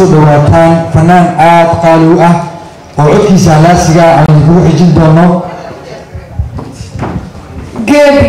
Soo dhawaataan fanaan aada qaali u ah oo codkiisa halaasiga aan idinkugu xijin doono. Gebi.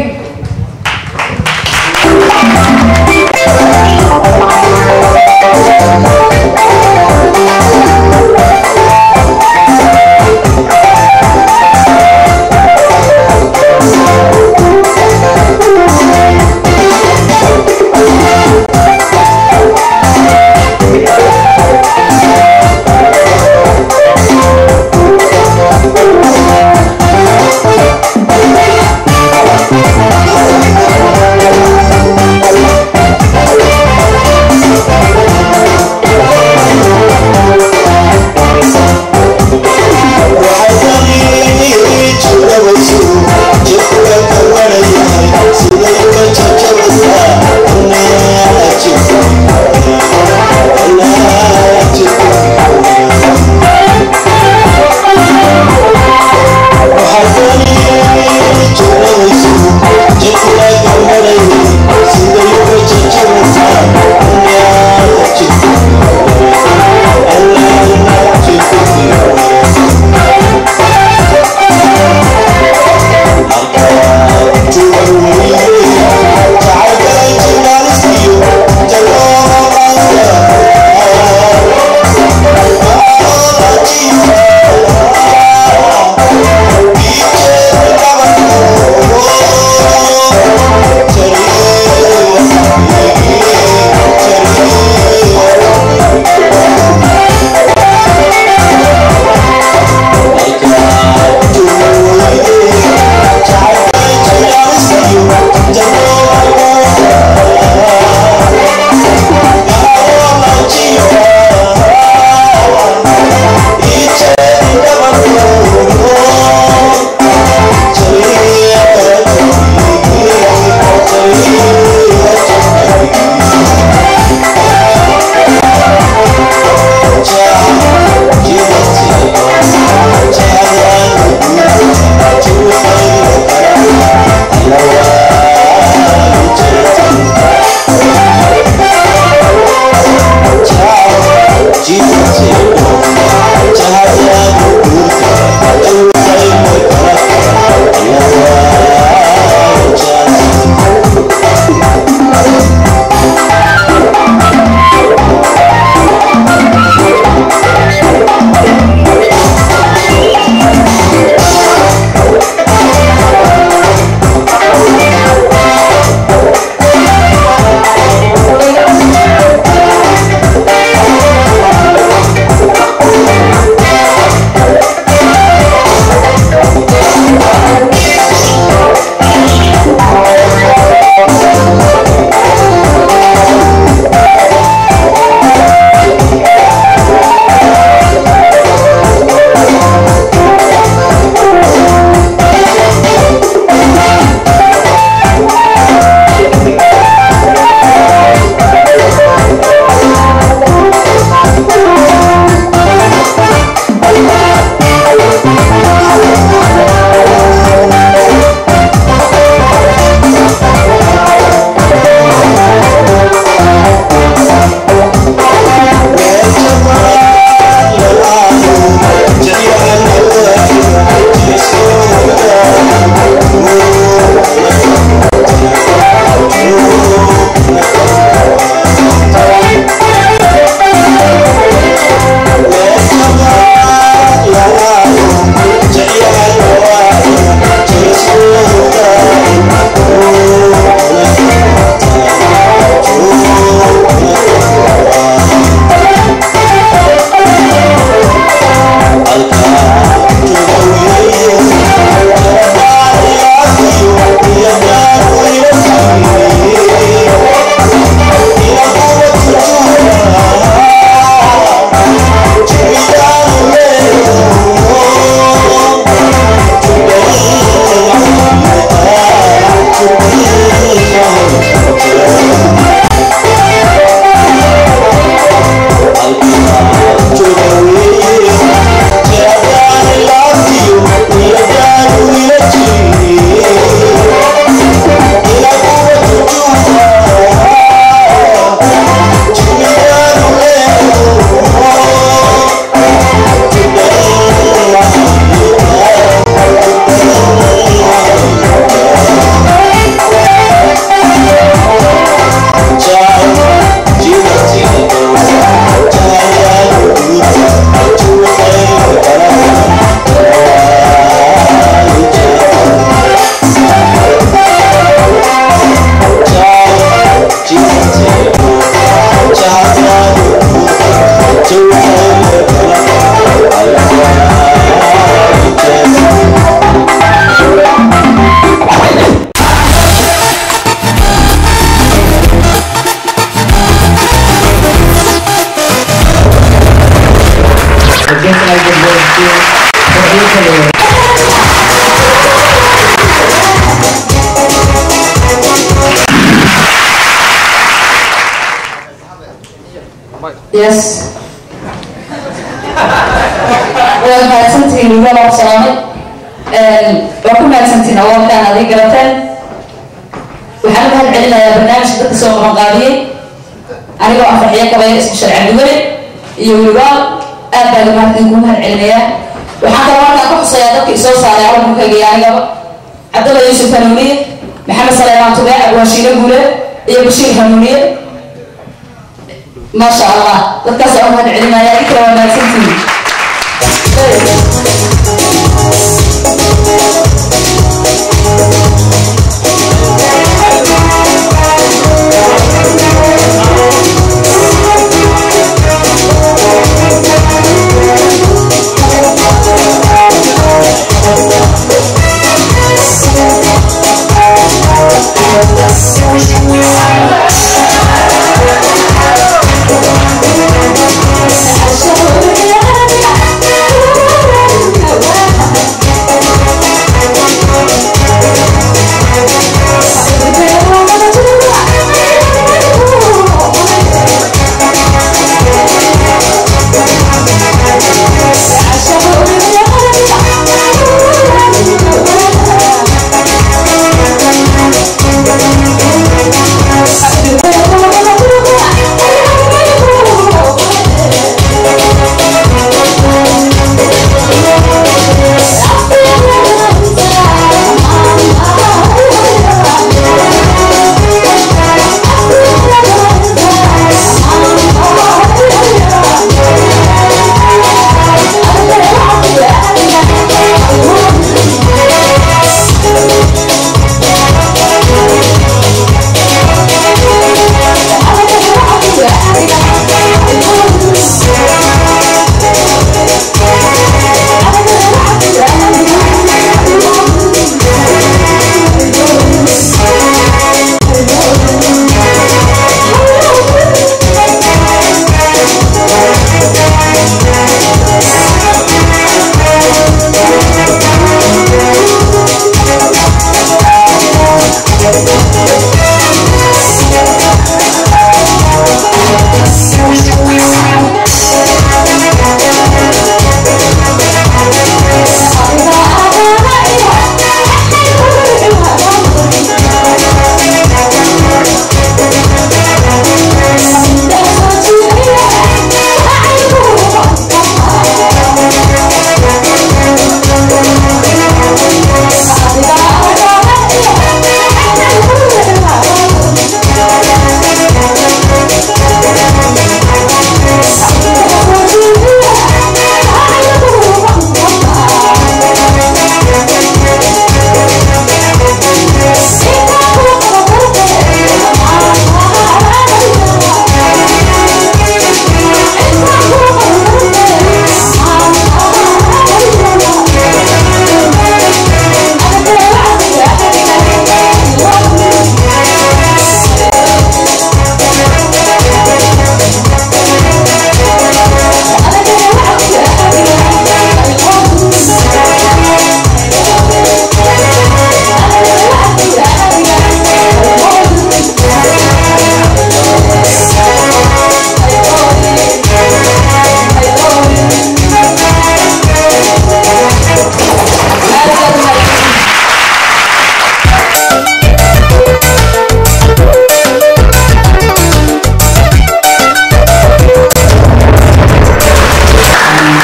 Yes. Waad mahadsantihiin, wiil waa salaamay. Waa ku mahadsantihiin awardkaan aad ii garateen. Waxaan u mahad celinayaa barnaamijka dadka soo qabanqaabiyey, anigoo ah Farxiyo Kabayo, isku sharci Cabdiweli iyo Wiliwaal, aad baan idinku mahad celinayaa. Waxaan kaloo halkaan ku xusayaa dadka isoo saaray albumkayga iyo anigaba: Cabdalla Yuusuf Hanuuniye, Maxamed Saleymaan Tubeec, Abwaashiile Guule iyo Bashiir Hanuuniye. Maasha Allah, dadkaas aan u mahad celinaya. Idinkala waa mahadsantihiin.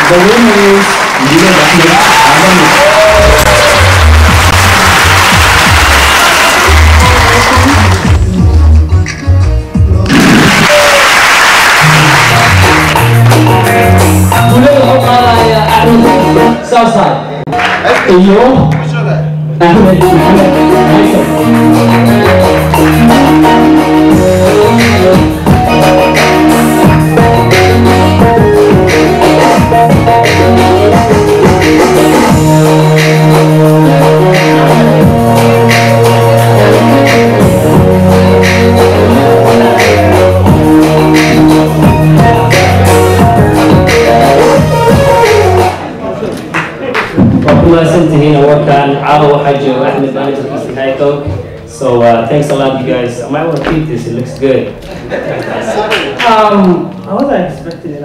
The winner is Bilal Ahmed Adam. Guulada wuxuu qaadayaa Axmed Southside iyo Axmed Maxamed Haysam. Mahadsantihiin awardkan. Caawa waxaa jooga Axmed managerkiisa Haykal. So thanks a lot, you guys. I might want to keep this, it looks good. I wasn't expecting it.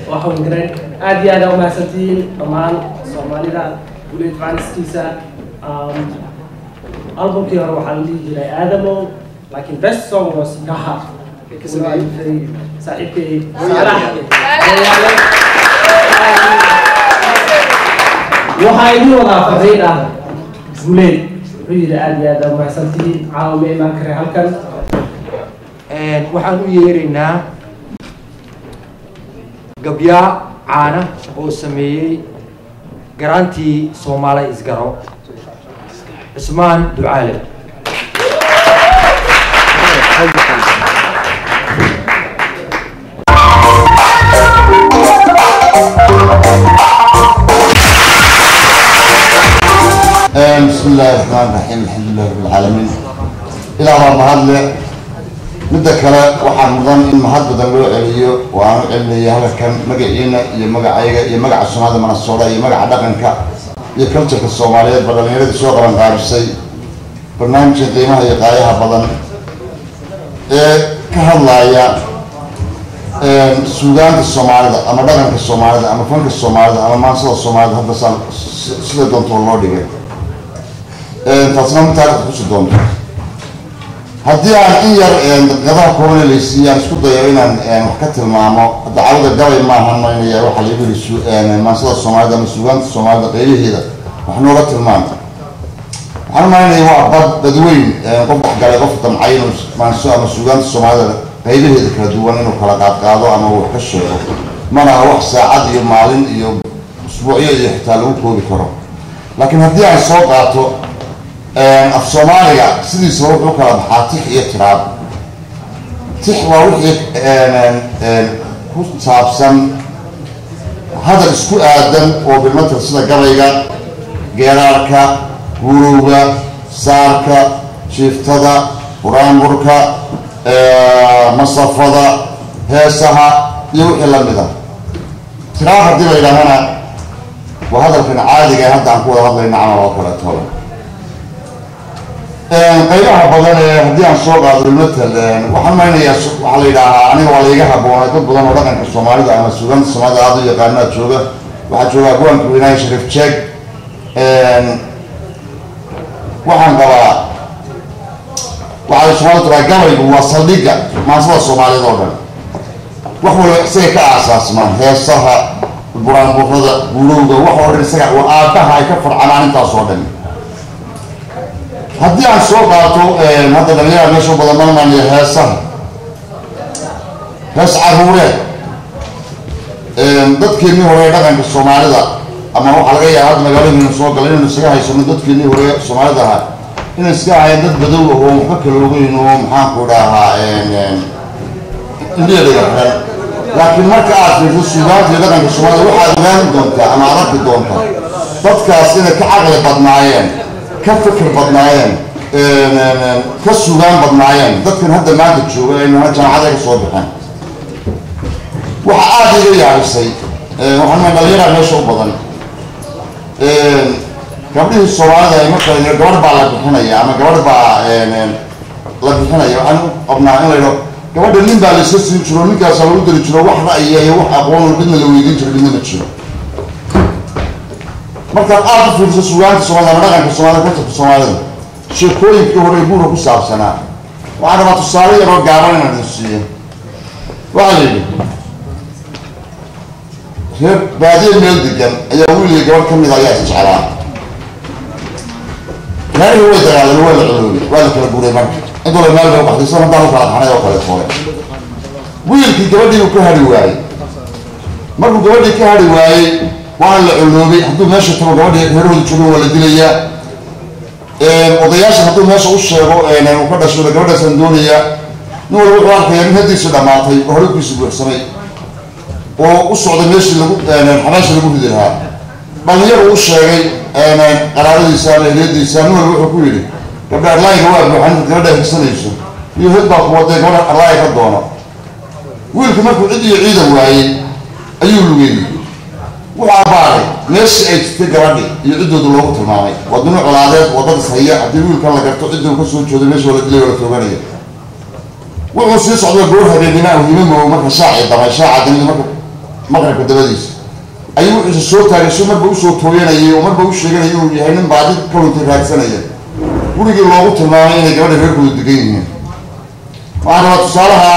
Waxaan garan aad iyo aad aa umahadsantihiin dhammaan Soomaalida Guuleed fanskiisa. Albumkii hore waxaa la dhihi jiray Aadamo, laakiin best song was Gaha, saaxiibkay Saalax. Waxaa idin wadaa fariin ah. Guuleed wuxuu yidhi aad iyo aad aa umahadsantihiin, caawa ma imaan karay halkan. Waxaan u yeeraynaa gabyaa caana oo sameeyey garaantii Soomaali Isgaro, Cusmaan Ducaale. بسم الله الرحمن الرحيم، الحمد لله رب العالمين. Ilaa baa mahadle. Midda kale, waxaa mudan in mahad badan loo celiyo oo aan u celinaya halkan magaciina iyo magacayga iyo magaca Soomaalida Minnesota iyo magaca dhaqanka iyo cultureka Soomaaliyeed ba dhalinyaradii soo qaban qaabisay barnaamijka qiimaha iyo qaayaha badan ee ka hadlaya suugaanta Soomaalida ama dhaqanka Soomaalida ama fanka Soomaalida ama maansada Soomaalida. Hadda saan sida doonto loo dhigay, taasna mid taarikhda kusi doonto. Haddii aan in yar daqiiqadaha kooban laysiiyo aan isku dayo inaan wax ka tilmaamo, hadda cawda gabay maahan maynaya. Waxaa lagu yidhi maansada Soomaalida ama suugaanta Soomaalida qaybaheeda wax nooga tilmaanta. Waxaan maynaya waa bad badweyn qof wax galay, qof damcay inuu maanso ama suugaanta Soomaalida qaybaheeda kala duwan inuu kala qaadqaado ama wax ka sheego. Mana aha wax saacad iyo maalin iyo usbuucyo iyo xitaa lagu koobi karo. Laakiin haddii aan soo qaato, af Soomaaliga sidiisaba wuxuu kala baxaa tix iyo tiraab. Tix waa wixii ku saabsan hadal isku aadan oo bilmatal sida gabayga, geeraarka, guurowga, saarka, jiiftada, buraanburka, masafada, heesaha iyo wixii lamida. Tiraab haddii la yidhaahana waa hadalkan caadiga hadda aan ku wada hadlayna camal oo kaleeto. Qaybaha badan ee haddii aan soo qaado, bilmatal waxaan maynayaa waxaa la yidhaahaa, aniga waa laiga habboonay, dad badan oo dhaqanka Soomaalida ama suugaanta Soomaalida aada u yaqaanaa jooga. Waxaa jooga abwaanka weynaaye Shariif Jeeg. Waxaan qabaa, waxaa la Soomaalida tiraa gabaygu waa saldhigga maansada Soomaaliyad oo dhan. Wax waliba isaga ka aasaasmaan, heesaha, buraanburada, guurowga, wax oo dhan isaga waa aabbaha ay ka farcamaan intaas oo dhan. Haddii aan soo qaato, hadda dhalinyara meesha u badan marmaniyo, heesaha, hees caruureed, dadkeennii hore ee dhaqanka Soomaalida ama waxaa laga yaaba hadda magaaladiina soo galay inaynu isaga haysano, dadkeennii hore Soomaalida ahaa inay iska ahayn dad badow ah oo waxba kala ogeyn oo maxaanku dhahaa indhiya dhiga xiran. Laakiin marka aad fiirso suugaanta iyo dhaqanka Soomaalida, waxaad ogaan doontaa ama aad arki doontaa dadkaas inay ka caqli badnaayeen, ka fikir badnaayeen, ka sugaan badnaayeen dadkan hadda maanta jooga ee jaamacada ka soo baxeen. Waxa aada iga yaabisay, waxaan ma dhalinyaraa meesha u badan, gabdhihii Soomaalida ay marka gabadh baa la bixinaya ama gabadh baa la bixinaya, waxaan u qabnaa in la yidhaho gabadha nin baa la iska siin jiro, ninkaasaa lagu dari jiro, wax ra'yiya iyo wax aqoon midna la weydiin jiro midna ma jiro. Markaad aada u fiirso sugaanta Soomaalida ama dhaqanka Soomaalida, culturka Soomaalida, sheekooyinkii hore ee guurka ku saabsanaa, waxaan rabaa tusaale yaroo gaaban inaan idin siiyo. Waxaa la yidhi reer baadiye meel degan ayaa wiil iyo gabadh ka mid a ayaa isjeclaa. Reerihii way dagaalamay, waa la coloobay, waa la kala guuray. Marka cid walba meel bay u baxday, sida haddaan u kala baxnay oo kale hore. Wiilkii gabadhii uu ka hadhi waayey. Markuu gabadhii ka hadhi waayey, waana la coloobay. Hadduu meesha tago gabadhii reerahooda joogo waa la dilayaa. Odayaasha hadduu meesha u sheego uu ka dhasho gabadhaasaan doonayaa, nin walba wuxuu arkayaa nin haddiisu dhammaatay oo horabkiisu buuxsamay oo u socday meeshii lagu xabaasha lagu ridi lahaa. Dhalinyar uu sheegay qaraabadiisa ama ehliyadiisa, nin walba wuxuu ku yidhi gabdha arlaayga waa buuxan, intaad gabadha higsanayso iyo hid baa ku waday, gabadha arlaaya ka doono. Wiilku markuu cid iyo ciidan waayey ayuu lugeeyey. Wuxuu abbaaray meeshii ay jirtay gabadhii iyo ciddooda loogu tilmaamay. Waa duni colaadeed, waa dad ishaya. Haddii wiilkan la garto cidduu ka soo jeedo, meesha waa la dilay, waa la tooganaya. Wuxuu sii socday goor habeennimo ah, himamo marka shaacii damay, shaaca damida, marka maqribka dabadiisa ayuu wuxuuse soo taagay si marba usoo tooyanayay oo marba u sheeganaya inuu yahay nin baadi ka luntay raadsanaya gurigii loogu tilmaamay inay gabadha reerkooda degan yihiin. Waxaan rabaa tusaalaha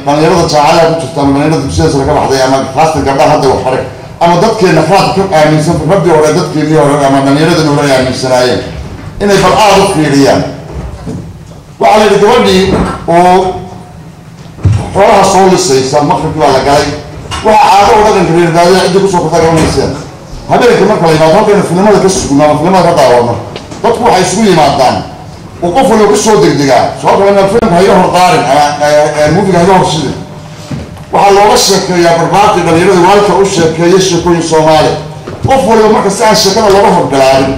dhalinyarada jaamacadaha ku jirta ama dhalinyarada dugsiyada sare ka baxday ama khaasatan gabdhaha hadda wax baray ama dadkeena khaladka ka aaminsan fikraddii hore, dadkeennii hore ama dhalinyaradani hore ay aaminsanaayeen, inay bal aada u fiiriyaan. Waxaa la yidhi gabadhii oo xoolaha soo lisaysa, maqribkii baa la galay. Waxaa caado oo dhaqanka reer baadiyaha, ciddii kusoo kortaa garanayseen, habeenkii marka la yimaado halkaynu filimada ka sugno ama filimada ka daawano, dadku waxay isugu yimaadaan oo qof waliba kusoo degdegaa sababta inaan filimka hayga hor daarin ama movie-ga hayga hor shidin. Waxaa looga sheekeeyaa barbaartii dhalinyarada, waalidka u sheekeeya sheekooyin Soomaali. Qof waliba marka si aan sheekada looga hor bilaabin,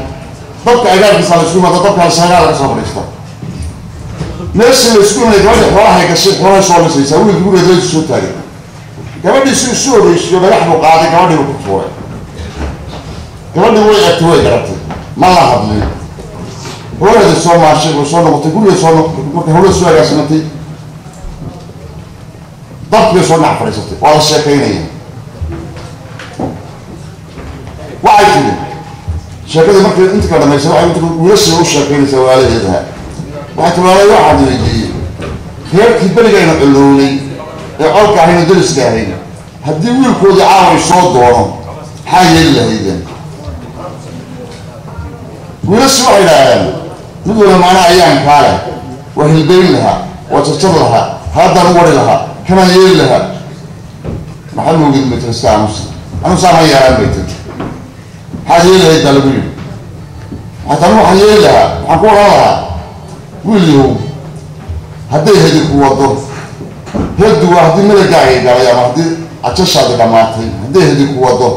dabka agaarkiisa la isugu yimaado, dabka sheegaa laga soo fadhiista. Meeshii la isku imanay, gabadhii xoolahay gashay, xoolahay soo lisaysaa, wiilkii gurigeed la soo taagay. Gabadhii si isu horeysiyo dhagax buu qaaday, gabadhii buu ku tuuray. Gabadhii way egtay, way garatay, ma la hadlin. Xoolaheeda soo maashay, way soo noqotay gurigeed, soo markay hawlada soo agaasimantay, dabkii bay soo dhinac fadhiisatay. Waa la sheekaynaya. Waxay tiri sheekadii markii inta kala dhamaysay, waxay inta wiilashii u sheekaynaysaa walaalaheedaha, waxay tiri: "Walaalay, waxaan weydiiyey reerkii berigayna culownay ee colka ahayna dariska ahayn, haddii wiilkoodii caaway soo doono, maxaa yeeli lahaydeen?" Wiilashii waxay idhaahdeen mid waliba macnaha ayaan kaa leh: waa hilbayn lahaa, waa jarjar lahaa, haddaan u wari lahaa, kanaan yeeli lahaa. "Maxaa moogid?" bay tiri. "Iska aamusa, anu saa ma yeelaan," bay tiri. "Maxaad yeeli lahayd?" baa lagu yidhi. "Waxay tani waxaan yeeli lahaa, waxaan ku odhan lahaa: wiil yahow, hadday hedi ku wado, heddu waa haddii malagaagay galay ama haddii ajashaadi dhammaatay, hadday hedi ku wado,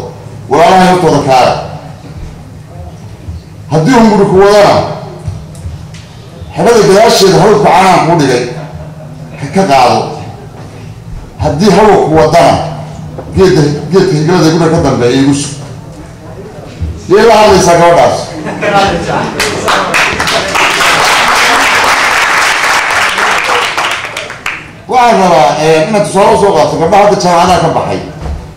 walaalahay hortooda kaala. Haddii hunguri ku wadana, xerada gadaasheeda hawlka canaan kuu dhigay ka qaado. Haddii hawa ku wadana, geedda geedka higlada guriga ka dambeeya igu sug." Yay la hadlaysaa gabadhaas? Waxaan rabaa inaad tusaale usoo qaato gabdhaha hadda jaamacadaha ka baxay.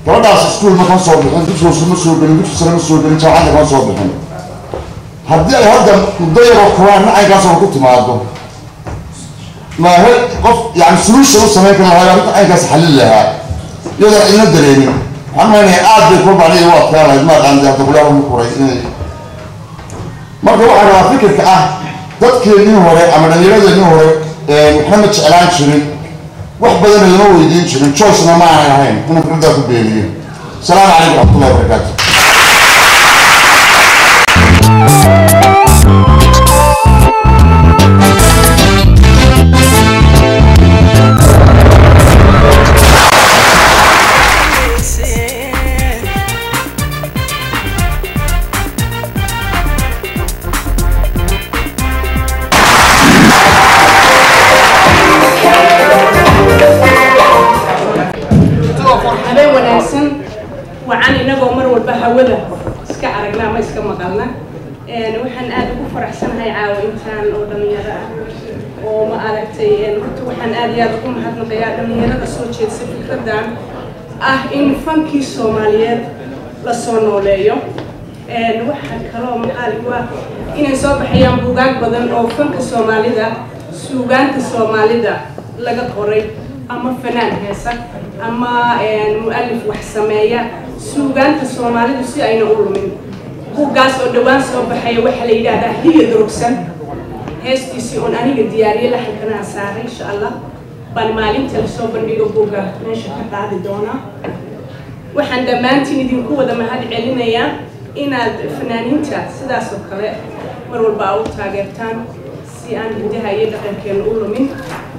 Gabadhaas iskuul ma kama soo bixin, dugsi hoose ma soo gelin, dugsi sare ma soo gelin, jaamacadda kama soo bixin. Haddii ay hadda muddo yaroo koraan caynkaas oo ku timaado, ma he qof yani solution u samayn kara lahaa arrinta caynkaas, xalin lahaa iyadoon cidna dareemin? Waxaan maynaya aad bay kula bacnay u adkaan lahayd. Ma aqaan dee hadda qolyaha ma koray inay. Marka waxaan rabaa fikirka ah dadkeennii hore ama dhallinyaradeenii hore waxna ma jeclaan jirin, wax badan lama weydiin jirin, choice-na ma aanay ahayn, inuu fikraddaa ku beeniyo. Asalaamu calaykum waraxmatullahi wabarakaatu. Habeen wanaagsan wacan. Inagoo mar walba hawada iska aragna ama iska maqalna, waxaan aada ugu faraxsanahay caawa intaan oo dhalinyaro ah oo ma aragtay. Horta waxaan aada iyo aada ugu mahadnaqayaa dhalinyarada soo jeedsa fikraddan ah in fankii Soomaaliyeed lasoo nooleeyo. Waxaa kaloo maqaaligu ah inay soo baxayaan buugaag badan oo fanka Soomaalida, suugaanta Soomaalida laga qoray, ama fanaan heesa ama mu'alif wax sameeya, suugaanta Soomaalidu si ayna u lumin. Buuggaas oo dhowaan soo baxaya waxaa la yidhaahdaa Hiya Durugsan. Heestiisii oon aniga diyaariyey, laxankana aan saaray, insha Allah baan maalinta lasoo bandhigo buugga meesha ka qaadi doonaa. Waxaan dhammaantiin idinku wada mahad celinayaa inaad fanaaniinta sidaas oo kale mar walba aa u taageertaan si aan hidaha iyo dhaqankeena u lumin.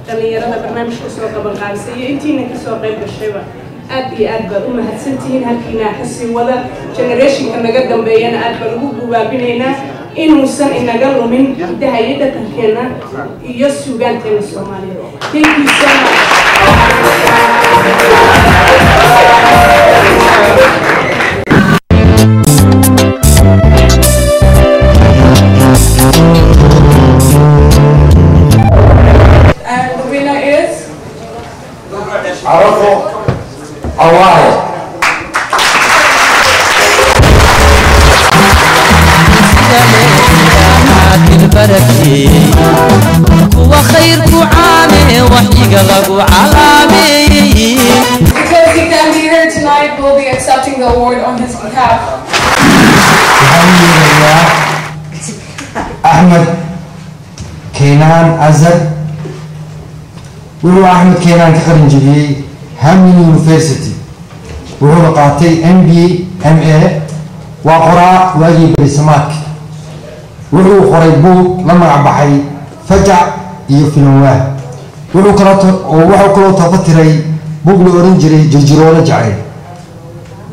Dhallinyarada barnaamijka soo qaban qaabisay iyo intiina kasoo qayb gashayba aad iyo aad baad u mahadsantihiin. Halkiinaa kasii wada. Generationka naga dambeeyana aad baan ugu gubaabinaynaa inuusan inaga lumin hidaha iyo dhaqankeena iyo suugaanteena Soomaaliyeed. Thank you so much. Kuwa khayrku caame waxyiga lagu calaameeyey. Because he can't be here tonight, we'll be accepting the award on his behalf. Waxaan u yeerayaa Axmed Keenaan Azar. Wuxuu Axmed Keenaan ka qalin jebiyey Hamlin University, wuxuuna qaatay MB MA. Waa qoraa waagii berisamaadka. Wuxuu qoray buug la magac baxay Fajac iyo Filanwaah. Wuxuu kaloo tafatiray buug la oran jiray Jirjiroolo Jacayl.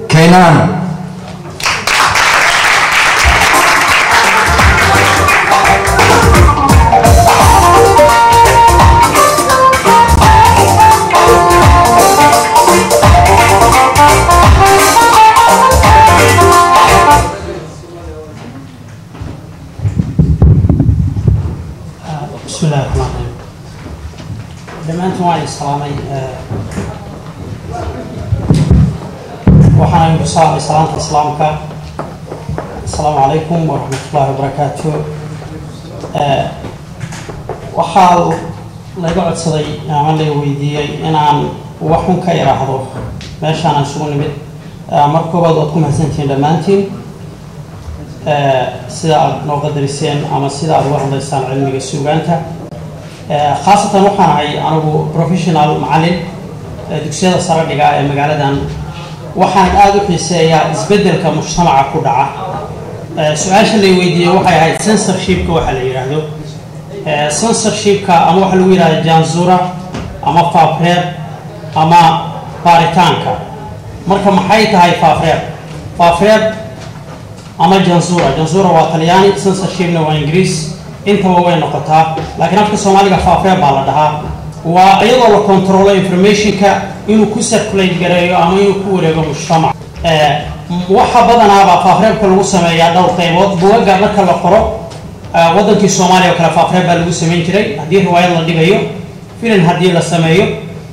Keenaan. بسم الله الرحمن الرحيم. Dhammaantiin waan islaamay. Waxaan idinku salaamay salaanta islaamka. Asalaamu calaykum waraxmatullaahi wabarakaatu. Waxaa layga codsaday ama lay weydiiyey inaan wax un ka iraahdo meeshaan aan isugu nimid. Mar koobaad waad ku mahadsantihiin dhammaantiin sida aad noo qadariseen ama sida aad uga hadlaysaan cilmiga suugaanta. Khaasatan waxaan ahay anigu professional macallin dugsiyada sare dhiga ee magaaladan. Waxaan aada u xiiseeyaa isbeddelka mujtamaca ku dhaca. Su-aasha lay weydiiyey waxay ahayd censorshipka waxa la yidhaahdo. Censorshipka ama waxa lagu yidhahdo janzura ama faafreeb ama baaritaanka. Marka maxay tahay faafreeb? Faafreeb ama janzura, janzura waa Talyaani, censorshipna waa Ingiriis, intaba way noqotaa, laakiin afka Soomaaliga faafreeb baa la dhahaa. Waa iyadoo la controlo informationka inuu ku circulate gareeyo ama inuu ku wareego mujtamac. Waxa badanaabaa faafreebka lagu sameeyaa dhowr qaybood. Bugaga marka la qoro, waddankii Soomaaliya oo kale faafreeb baa lagu samayn jiray. Haddii riwaayad la dhigayo, filim haddii la sameeyo,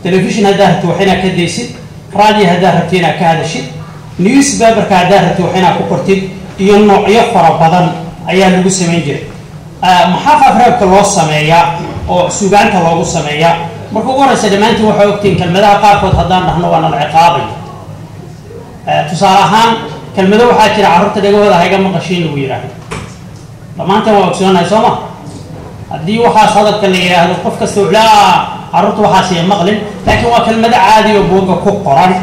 telefishin haddaa rabti wax inaad ka daysid, raadiyo haddaa rabti inaad ka hadashid, newspaperka haddaa rabti wax inaad ku qortid, iyo noocyo fara badan ayaa lagu samayn jiray. Maxaa faafreebka loo sameeyaa oo suugaanta loogu sameeyaa? Marka ugu horeysa, dhammaantiin waxay ogtihiin kelmadaha qaarkood haddaan dhahno waa nala ciqaabay. Tusaale ahaan, kelmado waxaa jira carruurta dhegahooda hayga maqashiin lagu yidhaahdo. Dhammaanteen waa ogsoonahay, soo ma? Haddii waxaas hadalka la yidhaahdo, qof kasta wuxuu laa carruurta waxaas iyo maqlin, laakiin waa kelmado caadi oo buugga ku qoran.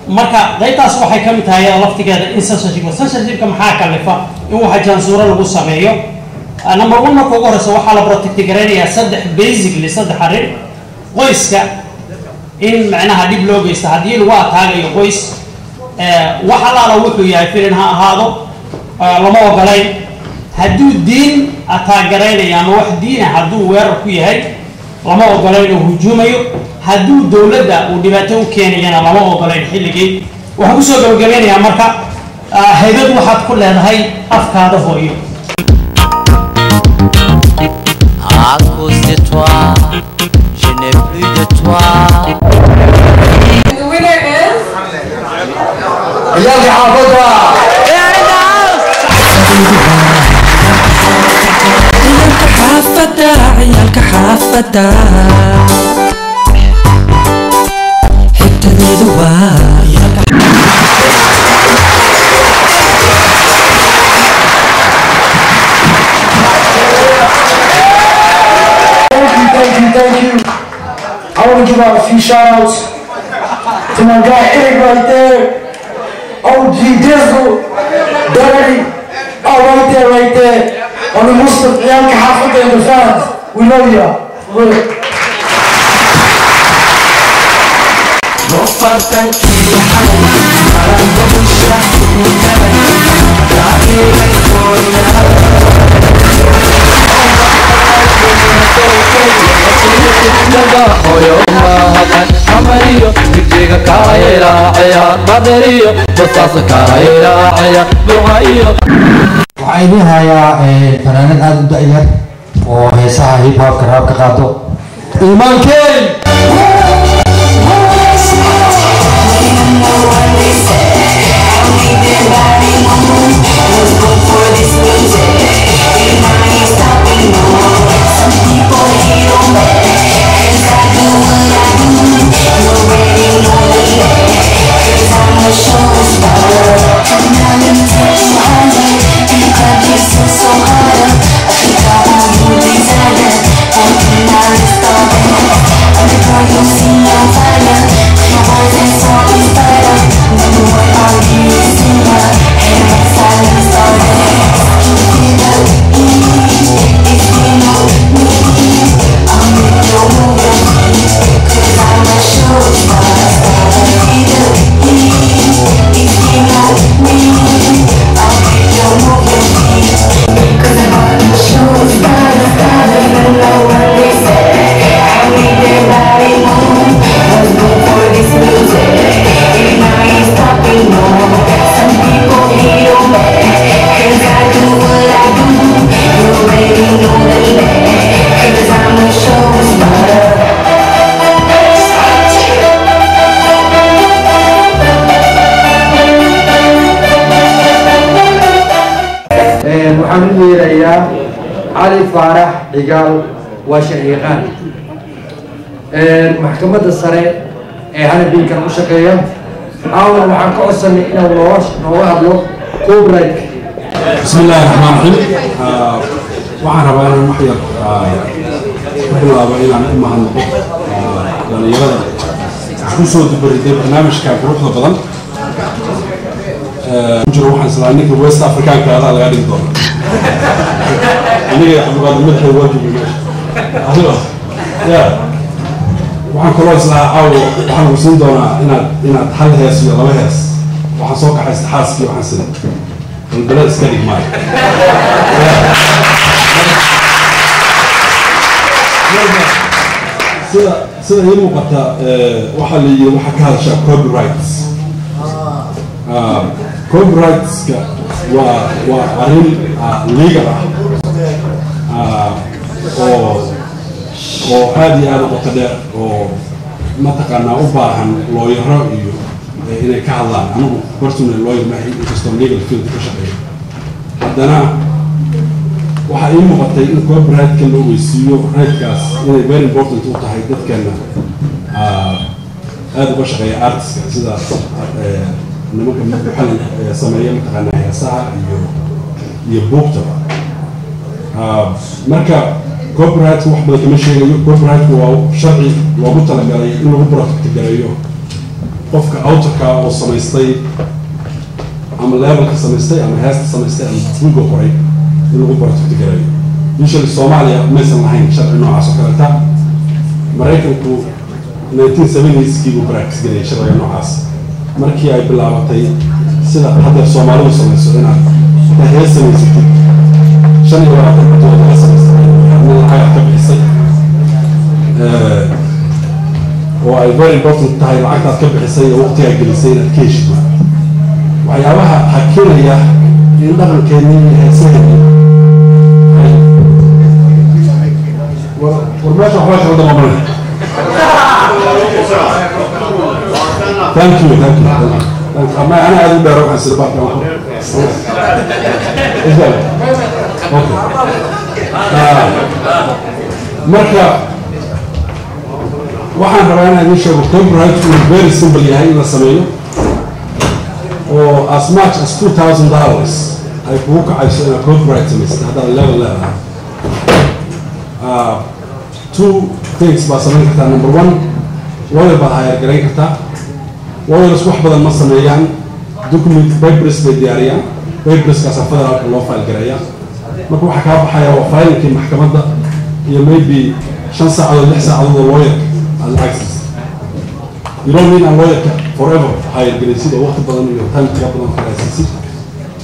Marka qaybtaas waxay ka mid tahay iyada laftigeeda in censorshipka. Censorshipka maxaa kalifa in waxa jansuuro lagu sameeyo? Number one, marka ugu horeysa waxaa la protect garaynayaa saddex, basically saddex arrin. Qoyska in macnaha dhib loo geysto haddii lagu ataagayo qoys, wax allaala wuxuu yahay, filin ha ahaado, lama ogolayn. Hadduu diin ataagaraynaya ama wax diina hadduu weerar ku yahay, lama ogolayn oo hujuumayo. Hadduu dowladda uu dhibaato u keenayana, lama ogolayn xilligii. Waxaan kusoo gabagabeynayaa marka, haybad waxaad ku leedahay afkaada hooyo. À cause de toi, je n'ai plus de toi. The winner is Ciyaalka xaafadda. Ciyaalka xaafadda, ciyaalka xaafadda, xigtadeedu waa ciyaalka. Thank you, thank you, thank you. I want to give out a few shout outs to my guy Eric right there, OG Dizzle, Dirty, oh, right there, right there. On the Muslim Ciyaalka Xaafadda and the fans. We love ya. For real. Fartankii xalay qaranka bulsha galay taageeray hooyada. Hooyo mahadsan xamariyo jigjiga kaayraacaya badariyo basaas kaayraacaya burcaiyo. Waxaan idiin hayaa fanaanad aada u da-yar oo heesaha hip hopka rap ka qaado, Iimaankeen. Waxaan u yeerayaa Cali Faarax Cigaal, waa sharciyaqaan maxkamadda sare ee Hennepin-kan u shaqeeya. Caawana waxaan ka codsanay inaan nooga hadlo copyright. بسم الله الرحمن الرحيم. Waxaan rabaa inaan wax yar ku bilaabo inaan u mahadnaqo dhalinyarada isku soo dubariday barnaamijka quruxda badan ku jiro. Waxaan islaa ninka West Africanka adaa lagaa dhigi doona. Aniga iyo Cabdiqaadir madaxda waa joogay meesha adigo ya. Waxaan kaloo islaa caawo waxaan lagu siin doonaa inaad hal hees iyo laba hees. Waxaan soo kaxaysta xaaskii, waxaan sida balbalada iska dhig maayo. Sida ii muuqata, waxaa la yidhi waxaa ka hadashaa copyrights. Copyrightska waa arrin legal ah oo aad iyo aad u qoto dheer oo mataqaanaa u baahan lawyero iyo inay ka hadlaan. Anigu personal lawyer maahi, inkastoo legal field ka shaqeeyo. Haddana waxaa ii muuqatay in copyright-ka la ogeysiiyo, rightkaas inay very important u tahay dadkeena aada uga shaqeeya artistka, sida nimanka muxallin sameeya mataqaanaa heesaha iyo buugtaba. Marka copyright wax badan kama sheegayo. Copyright-ku waa sharci loogu talagalay in lagu protect gareeyo qofka authorka oo samaystay ama labelka samaystay ama heesta samaystay ama buugga qoray, in lagu protect gareeyo. Usually Soomaaliya maysan lahayn sharci noocaas oo kaleeta. Maraykanku 1970skii buu practice gareeyay sharciga noocaas, markii ay bilaabatay sida haddeer Soomaalidu samayso, inaad inta hees samaysatid 25 codod laga samaystay, adna lacagaad ka bixisay, oo ay very important tahay lacagtaad ka bixisay oo waqtigaa gelisay inaad ka heshid. Waxyaabaha hakinaya in dhaqankeennii iyo heesaheenii ay war meesha waxbaa kala damamanay. Thank you, thank you, thank you. Ama ana aad u dheero, waxaan sida baalkan Is that okay? Marka waxaan rabaa inaan idiin sheego copyright uu very simple yahay in la sameeyo, oo as much as $2,000 ay kugu kacayso inaad copyright samaysatid haddaad label leedahay. Two things baad samayn kartaa. Number one, lawyer baad hire garayn kartaa. Lawyers wax badan ma sameeyaan, document papers bay diyaariyaan, paperskaasaa federaalka loo file gareeya. Marka waxaa kaa baxaya waa filingkii maxkamadda iyo maybe 5 saacadood, 6 saacadood oo lawyerka aad lacag siisay. You don't need a lawyerka forever hire garaysid oo waqti badan iyo time ka badan kala siisid.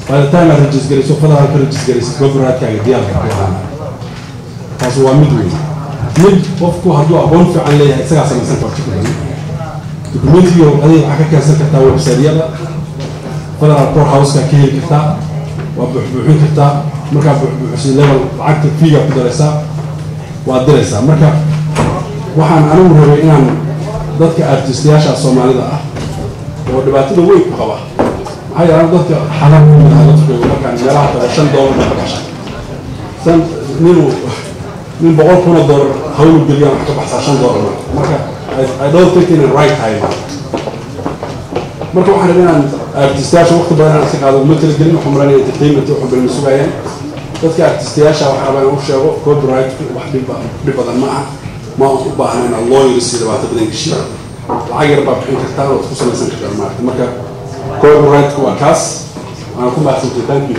By the time aad register garayso, federaalka register garaysid, copyright-kaaga diyaarka ku ahaana. Taas waa mid weyn. Mid, qofku hadduu aqoon fiican leeyahay, isagaa samaysan karto documentiga. Adiga waxaa ka keensan kartaa website-yada federal court house-ka, ka heli kartaa, waa buuxbuuxin kartaa. Markaa buuxbuuxisid, label lacagta feega ku daraysaa, waad diraysaa. Marka waxaan anigu rabay inaan dadka artistayaasha Soomaalida ah oo dhibaatada weyn ku qaba, maxaa yeelay anigu dadka xalaan ku mid ahaa dadka markaan meelaha tago $5 baan ka baxshay san ninuu nin $100,000 hawlu geliyaan wax ka baxsaa $5. Marka I don't think in the right time. Marka waxaan rabay inaan artistayaasha waqti badan inaan iska qaado uma talagelin. Waxaan maranaya entertainment waxaan badan sugayaan dadka artistayaasha. Waxaan rabaa inaan u sheego copyright wax dhib badan ma aha, ma u baahna inaad lawyers iyo dhibaato badan geshid. Lacag yar baa bixin kartaan ood ku samaysan kartaan maaragta. Marka copyright-ku waa kaas. Waan ku mahadsantahay. Thank you.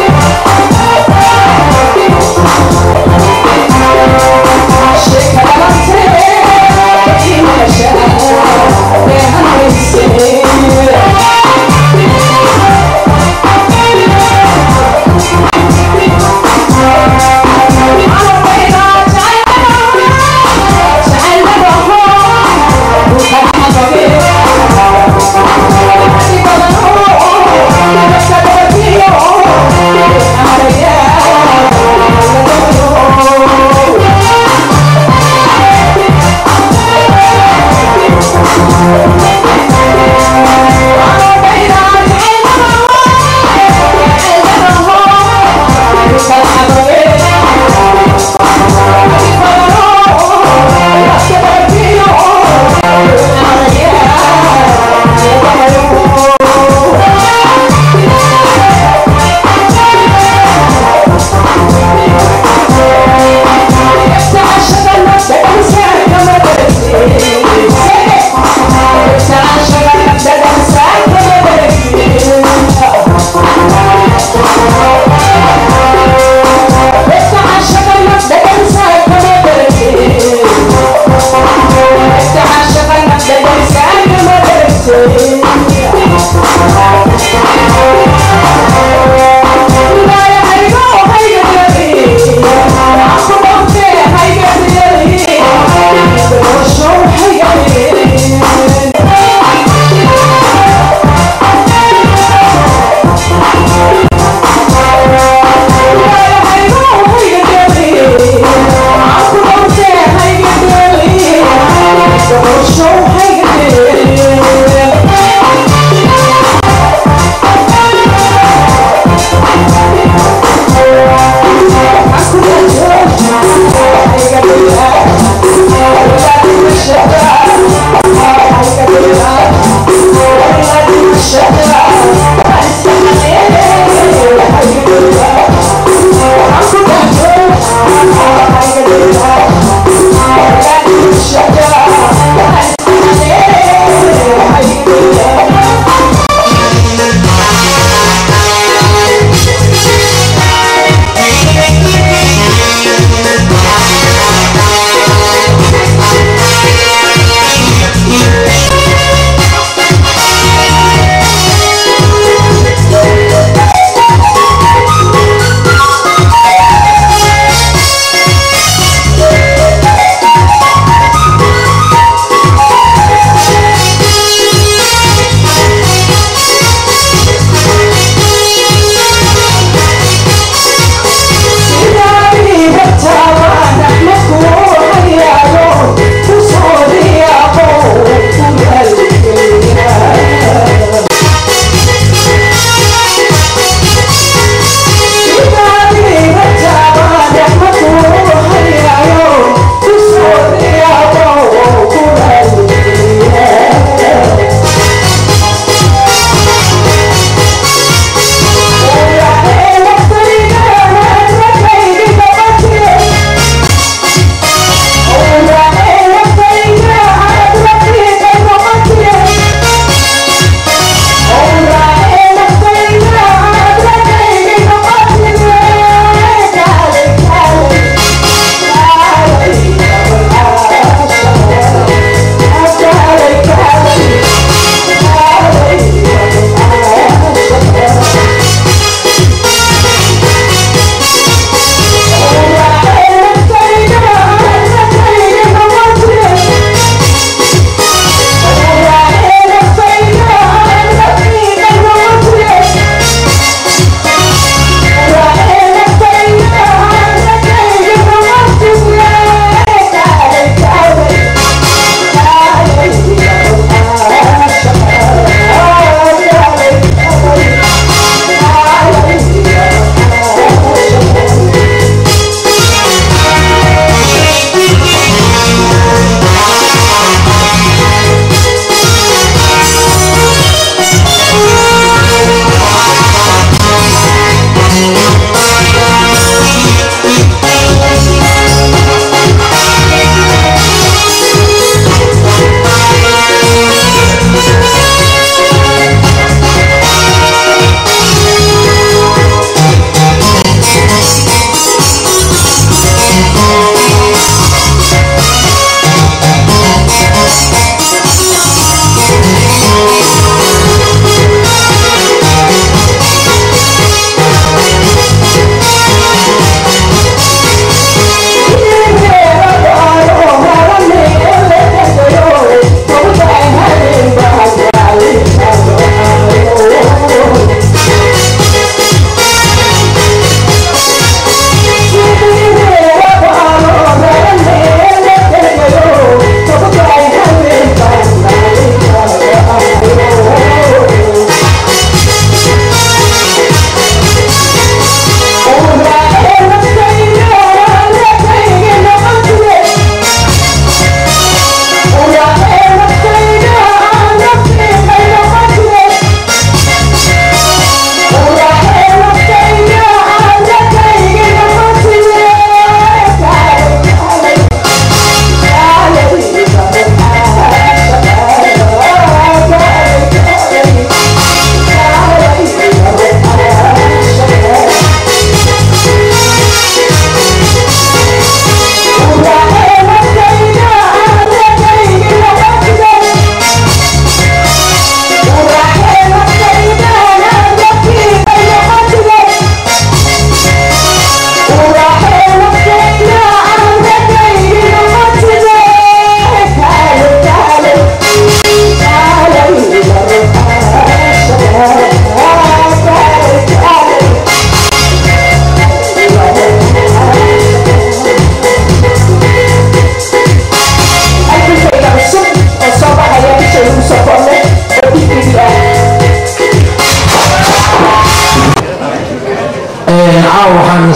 Thank you.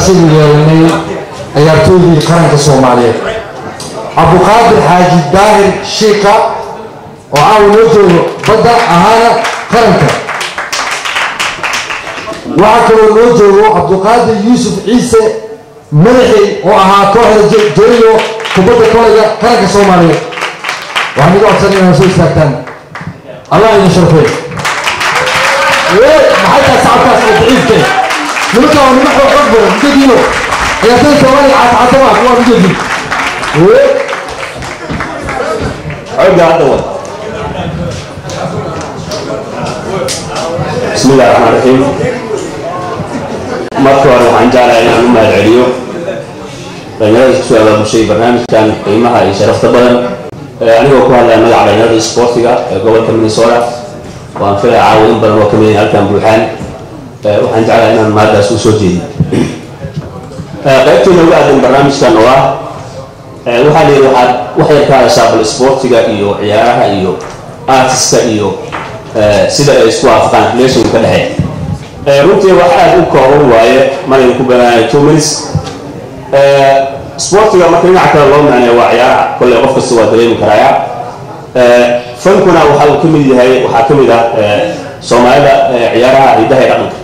Sidaasaynu yeelanay ciyaartooydii qaranka Soomaaliyeed. Cabduqaadir Xaaji Daahir Shiika oo caawa noo joogo badda ahaana qaranka. Waxaa kaloo noo joogo Cabduqaadir Yuusuf Ciise Madaxey oo ahaa kooxda Jeriyo kubadda kolayga qaranka Soomaaliyeed. Waxaan iga codsanay inaad soo istaagtaan. Allah idin sharfay. Maxay tahay sacabkaas oo daciifkee? Nimanka waa niman xoog xoog badan, ujeediino ciyaartooyda Soomaaliya caatcaatama kuwaan ujeedin. Xooga hadda wad. Bismi illahi raxmaan raxiim. Marka hore waxaan jeclahay inaan u mahad celiyo dhalinyarada isku soo abaabushay barnaamijkan qiimaha iyo sharafta badan. Anigoo ku hadlaya magaca dhalinyarada isboortiga ee gobolka Minnesota, waan filaya caawa in badan oo kamid halkan buuxaan. Waxaan jeclahay inaan mahaddaas u soo jeediyo. Qaybtiina ugu aadan barnaamijkan oo ah, waxaa la yidhi waxaad wax yar ka hadashaa bal isboortiga iyo ciyaaraha iyo artiska iyo sida ay isku waafaqaan, relation ka dhexeeya. Runtii wax aad u kooban waaye, maraynu ku banaanay 2 minutes. Sportiga marka dhinaca kale loo macneeyo waa ciyaaraha, kolley qof kasta waa dareemi karaya. Fankuna waxa uu ka mid yahay, waxaa ka mid ah Soomaalida ciyaaraha hidaha iyo dhaqanka,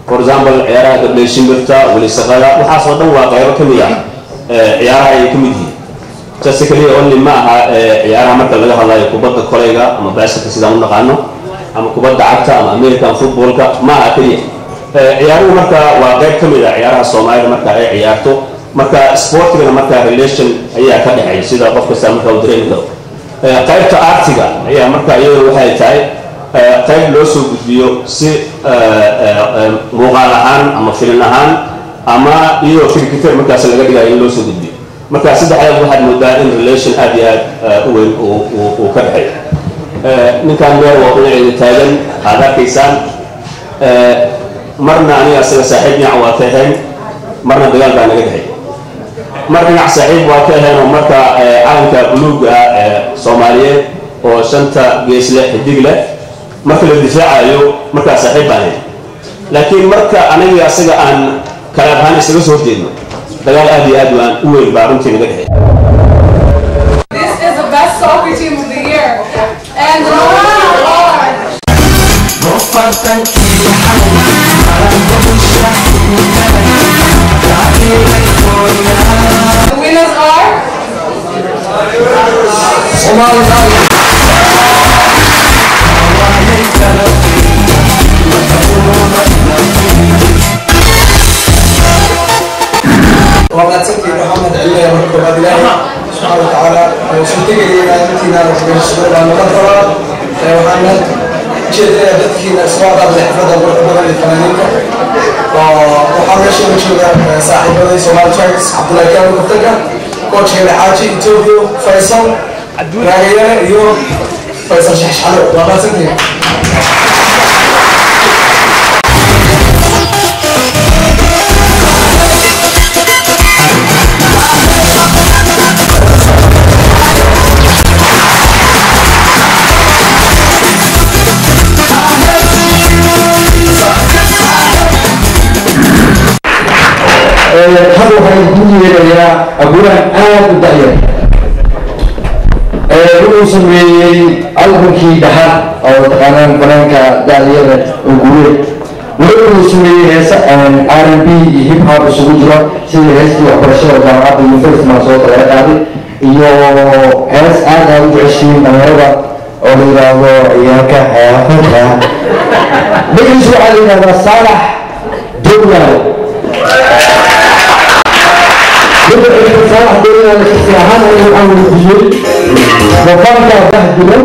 for example ciyaaraha gabdhay, shimbirta, welisaqada, waxaas oo dhan waa qaybo ka mid ah ciyaaraha ay ka mid yihiin. Just kaliya only ma aha ciyaaraha marka laga hadlayo kubadda kolayga ama basketka sidaan u naqaano, ama kubadda cagta ama American footballka, ma aha keliya ciyaaruhu. Marka waa qayb ka mid ah ciyaaraha Soomaalida marka ay ciyaarto. Marka sportigana marka relation ayaa ka dhexeeya, sida qof kasta marka uu dareemi karo. Qaybta artiga ayaa marka iyaduna waxay tahay qayb loo soo gudbiyo si muuqaal ahaan ama filin ahaan ama iyadoo caricature markaas laga dhigayo in loo soo gudbiyo. Marka saddexdaas waxaad moodaa in relation aad iyo aad u weyn uu ka dhexeeyo. Ninkan meer waa dhinaceeda taagan aad arkaysaan, marna aniga asaga saaxiib dhinac waa ka ahayn, marna dagaal baa naga dhexeey. Mar dhinac saaxiib waa ka ahayn oo marka calanka buluuga ah ee Soomaaliyeed oo shanta gees leh, xidig leh, marka la difaacayo markaa saaxiib baan ahayn, laakiin marka aniga asaga aan kalaab ahaan isaga soo horjeedno, dagaal aad iyo aad waan u weyn baa runtii naga dhexeey. This is the best soccer team of the year. And the nominees are The winners are Somali. Waa mahadsantihiin. Waxaa mahad celinaya marka koobaad Ilaahay subxaana wa tacaala oo suurtageliyay intiina waxbarashada baa nala rabaa. Waxaan mahad jeedinayaa dadkiina soo aqaabay xafladda quruxda badan iyo fanaaniinta. Waxaa meesha uga jooga saaxiibaday Somali Tigers, Cabdullahi Kaamil kabtanka, coachkeena Xaaji Ethiopia, Faysal Raagayare iyo Faysal Shaxshaxlo. Waa mahadsantihiin. Hadda waxaan ku yeerayaa abwaan aad u da'yar. Wuxuu sameeyey albumkii Dhaxal oo taqaanaan fanaanka da'yara oo guuleed. Wuxuu sameeyey heese R&B iyo hip hop isugu jiro, sida heestii waxbarashada jaamacadda University Minnesota laga qaaday iyo hees aad aad u jeceshiin dhalinyarada oo la yidhaahdo Ciyaalka Xaafadda. Magaciisu waxaa la yidhahdaa Saalax Dowlaal. Saalax Dowlaal shaksi ahaan aniga waxaan weydiiyey: ma fankaa bahdilan,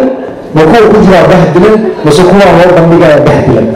ma kuwa ku jiraa bahdilan, mase kuwaa loo bandhigaya bahdilan?